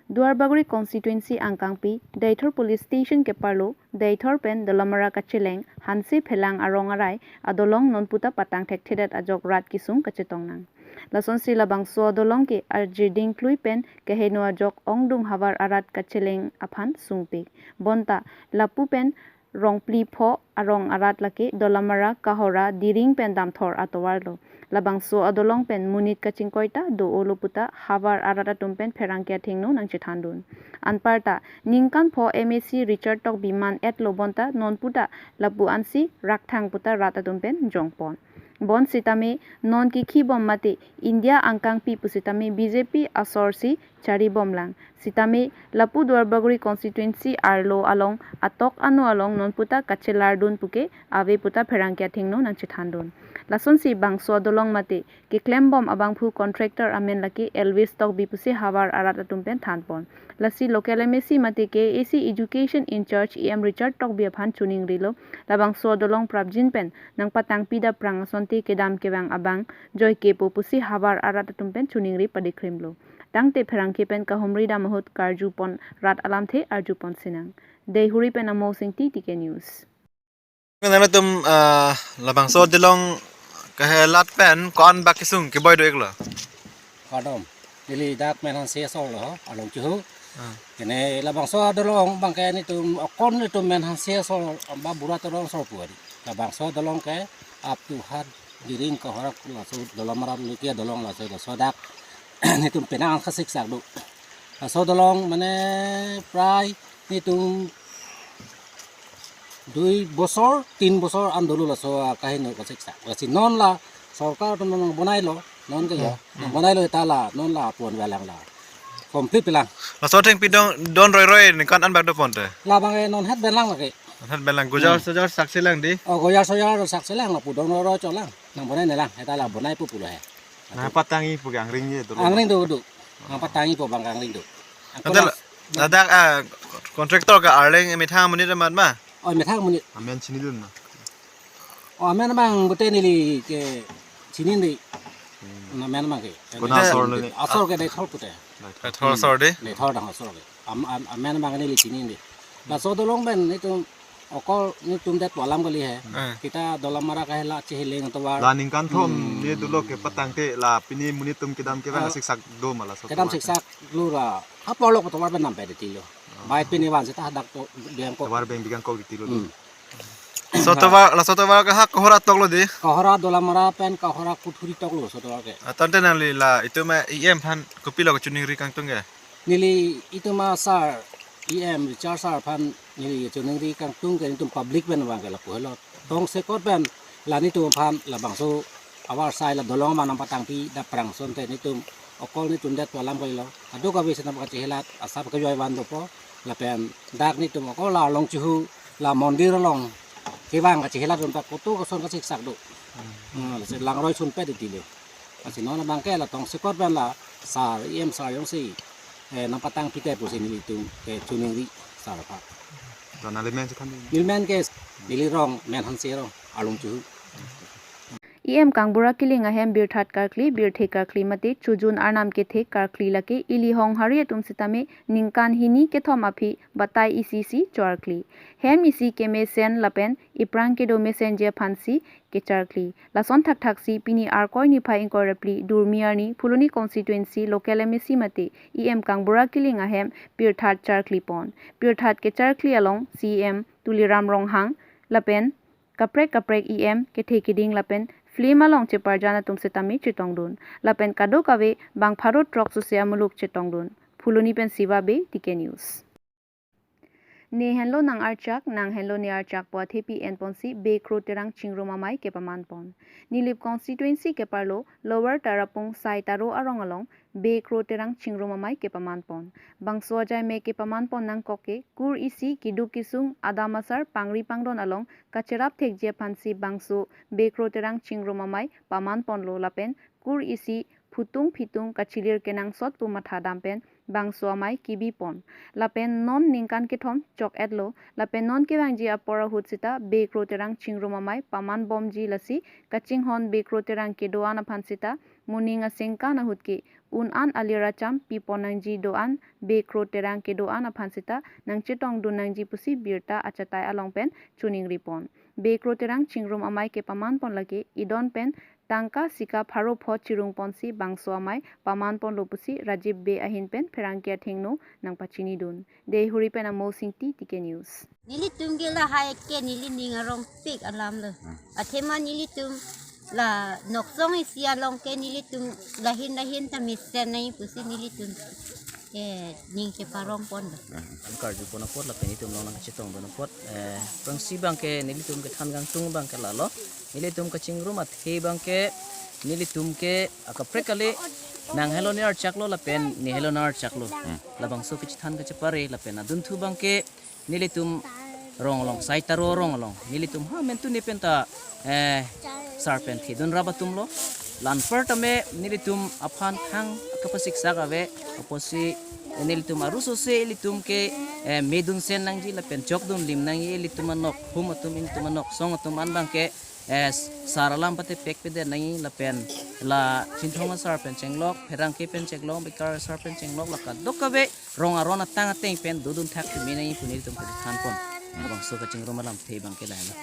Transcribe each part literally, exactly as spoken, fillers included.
Duarbagori constituency angkangpi Deithor police station keparlo Deithor pen Dolamara kacheleng Hanse Phelang arong arai adolong nonputa patang thekthedet ajok rat kesung kachetong nang. Lasonsi labangso adolong ke arjiding klui pen keheno ajok ongdung havar arat kacheleng aphan sungpik. Bonta lapu pen Rongpli pho arong arat lake Dolamara, Kahora, Diring pen Damthor atovarlo. Labangso adolong pen monit kachingkoi ta do-olo puta havar arat atum pen pherangke athengno nangchethandun. Anparta ningkan pho M A C Richard Tokbi man-etlo bonta nonputa lapu ansi rakthang puta rat atum pen jongpon. Bonsitame non kikhibom mate India angkangpi pusitame B J P asorsi charibomlang. Sitame lapu Duarbagori constituency arlo along atok ano along nonputa kachelardun puke ave puta pherangke athengno nangchethandun. Lasonsi bangso adolong mate keklembom abangphu contractor amen lake Elvis Tokbi pusi havar arat atum pen thanpon. Lasi local M A C mate K A A C education in charge E M Richard Tokbi aphan choningrilo. Labangso adolong prapjin pen nangpatangpi dapprang asonte kedam kevang abang joike po pusi havar arat atum pen choningri padikrimlo. Tangte pherangke pen kahumri dam ahut karjupon rat alamthe arjupon sinang. Deithor pen Amo Singti, T K News. Nangtum, ah, labangso adolong kahelat pen ko-an bak kesung keboi do-iklo? Kardom. Neli dak Menhanse asor lo, Along Chuhu. Ah. Kene labangso adolong abangke netum okon netum Menhanse asor ba Bura Terang asor pu adi. Labangso adolong ke up to hat Diring Kahora laso Dolamara liki adolong laso laso dak netum penang kasiksak do. Laso adolong mane prai netum dui bosor, tin bosor an dolo laso akaheno kasiksak. Lasi non la sorkar atum nangbonailo, non ke ya. Hmm. Nangbonailo ta la, non la pon velang la. Complete lang. Laso athengpi don don roiroi ningkan an bak doponte? Labang eh non het belang lake. Hat belang gojar Hmm. sojar sakselang di. Oh, gojar sojar sakselang lapu don roiroi cholang. Nangbonai nelang, heta la bonai pu pulo he. Nangpatangji pu ke angring je dolo. Angring do do. Nangpatangji pu abang angring do. Nanti la, ladak, ah, contractor ke arleng methang monit amat ma? Oh, methang monit. Amen chinidun ma? Oh, amen abang pute neli ke chinine. Hmm. Amen abang ke. Konat asor neli? Asor ke Deithor pute. Deithor asor di? Deithor dang asor ke. Am, am, amen abang neli chinine. Laso adolong pen netum okol netum det pu alam kali he. Hmm. Kita Dolamara kahela cheheleng atovar. La ningkan thom Hmm. ne dolo kepatangte la pini monit atum kedam kevang Ah. siksak do ma laso Kedam atovar. Siksak lo ra. Apor lo atovar pen nampe detilo. Ah. Bai pini van seta hadak to biang ko. Tovar beng biang ko detilo. Hmm. Laso atovar, laso atovar ke ha Kahora toklo di? Kahora Dolamara pen Kahora Kuthuri toklo laso atovar ke. Ah, tangte nangli la itum E M aphan kopilo kachiningri kangtung ke? Neli itum a sir, E M Richard sir aphan neli chiningri kangtung ke netum public pen abang ke lapu helo. Tongsekot pen la netum aphan labangso avar sai la adolong ma nangpatangpi dapprang asonte netum okol netum det pu alam kalilo. Kadokave si nangpachehelat asap kejoi van dopo. Lapen dak netum okol la Along Chuhu la mondir along kevang kachehelat rum ta koto koson kasiksak do. Hmm, lasi langroi sunpet detilo. Lasi non abang ke la tongsekot pen la sir, E M sir jongsi, eh, nangpatangpi te pusi nelitum kechiningri sir aphan. Dona le men chethan di. Neli men ke, neli rong, Menhanse rong, Along Chuhu. E M kangbura kiling ahem birthat karkli, birthe karkli mate chojun arnam kethe karkli lake ili honghari atum sitame ningkan hini kethom aphi batai isi si choarkli. Hem isi kemesen lapen iphrang kedo mesenji aphansi kecharkli. Lason thakthak si pini Arkoi niphai ingkoi ra phli Durmi arni Phuloni constituency local M A C mate E M kangbura kiling ahem birthat charklipon. Birthat kecharkli along C E M Tuliram Ronghang lapen kaprek kaprek E M kethe keding lapen film along cheparjan atum sitame chetongdun. Lapen kadokave bang pharo throk suse amuluk chetongdun. Phuloni pen Siva Bey, T K News. Ne henlo nang archak, nang henlo ne archak pu athepi enponsi Bey Kro Terang Chingrum Amei kepamanpon. Nilip constituency keparlo Lower Tarapung Sai Taro arong along Bey Kro Terang Chingrum Amei kepamanpon. Bangso ajai mei kepamanpon nangkok ke kur isi keduk kesung adam asar pangri pangdon along kacherap thekji aphansi bangso Bey Kro Terang Chingrum Amei pamanponlo lapen kur isi phutung phitung kachilir kenangsot pu mathadam pen bangso amei kebipon. Lapen non ningkan kethom chok-etlo, lapen non kevangji apor ahut sita Bey Kro Terang chingrum amei pamanbomji, lasi kachinghon Bey Kro Terang kedo-an aphan sita moning asengkan ahut ke un-an alir acham pipon nangji, do-an Bey Kro Terang kedo-an aphan sita nangchetongdun nangji pusi birta achatai along pen choningripon. Bey Kro Terang chingrum amei kepamanpon lake idon pen tangka sika pharo pho chirungponsi bangso amei pamanponlo pusi Rajiv Bey ahin pen pherangke athengno nangpachinidun. Deihori pen Amo Singti, T K News. Nelitum ke lahai ke neli ning arongpik alamlo. Athema nelitum la noksong isi along ke nelitum lahin lahin ta mesen nai pusi nelitum ke ning cheparongponlo. An karjupon apot lapen itum along nangchetongdun apot, eh, prangsi abangke nelitum kethan kangtung abangke lalo. Nelitum kachingrum athe abangke nelitum ke akaprek kali nanghelo ne archaklo lapen nehelo ne archaklo. Labangso kachethan kachepare lapen adunthu abangke nelitum rong along, Saitaro rong along, nelitum ha mentu ne penta, eh, sar pen thedun rap atumlo. La anpar tame nelitum aphan thang kapasiksak ave, apotsi nelitum arusose ilitum ke, eh, medun sen nangji lapen chokdun lim nangji, ilitum anok hum atum, ilitum anoksong atum an abangke, eh, sar alam patepek pedet nangji lapen la Chinthong asar pen chenglok, pherangke pen chenglok, bekar asar pen chenglok, la kadokave rong aron atang ateng pen dodun thak peme nangji pu nelitum kethanpon. Labangso kachingrum alamthe abangke lahelo.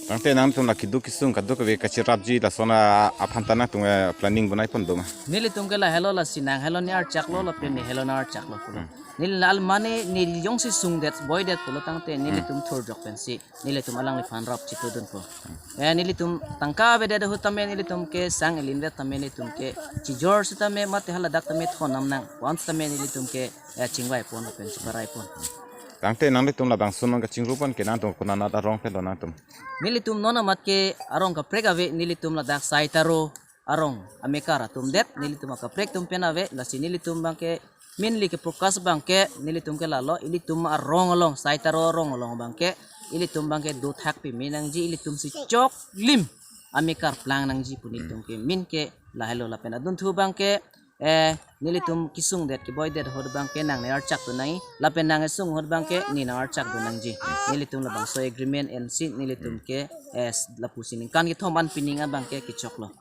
Tangte nangtum la keduk kesung kadokave kachirapji lason aphan ta nangtum, eh, planning bonaipon doma? Nelitum ke lahelo, lasi nanghelo ne archaklo lapen nehelo ne archaklo pulo. Neli la almane neli jongsi sungdet boidet pulo tangte nelitum thurjok pensi nelitum alangliphan rap chitudunpo. Eh, nelitum tangka avedet ahut tame nelitum ke sang elinvet tame nelitum ke chijor sitame mate haladak tame thonnam nang. Wan sitame nelitum ke, eh, chingvaipon lapen cheparaipon. Tangte nanglitum labangso non kachingrupon ke nangtum konat arong pen do nangtum? Nelitum non amat ke arong kaprek ave, nelitum ladak Saitaro arong amekar atum det, nelitum akaprek atum pen ave, lasi nelitum abangke mainly ke focus abangke nelitum ke lalo, ilitum arong along, Saitaro arong along abangke ilitum abangke dothak peme nangji, ilitum si choklim amekar plang nangji pu nelitum ke main ke lahelo lapen adunthu abangke, eh, nelitum kesungdet keboidet ahut abangke nang ne archakdun nangji lapen nang kesung ahut abangke ne nang archakdun nangji. Nelitum labangso agreement ensi nelitum ke, eh, lapusi ningkan kethom an pining abangke kechoklo.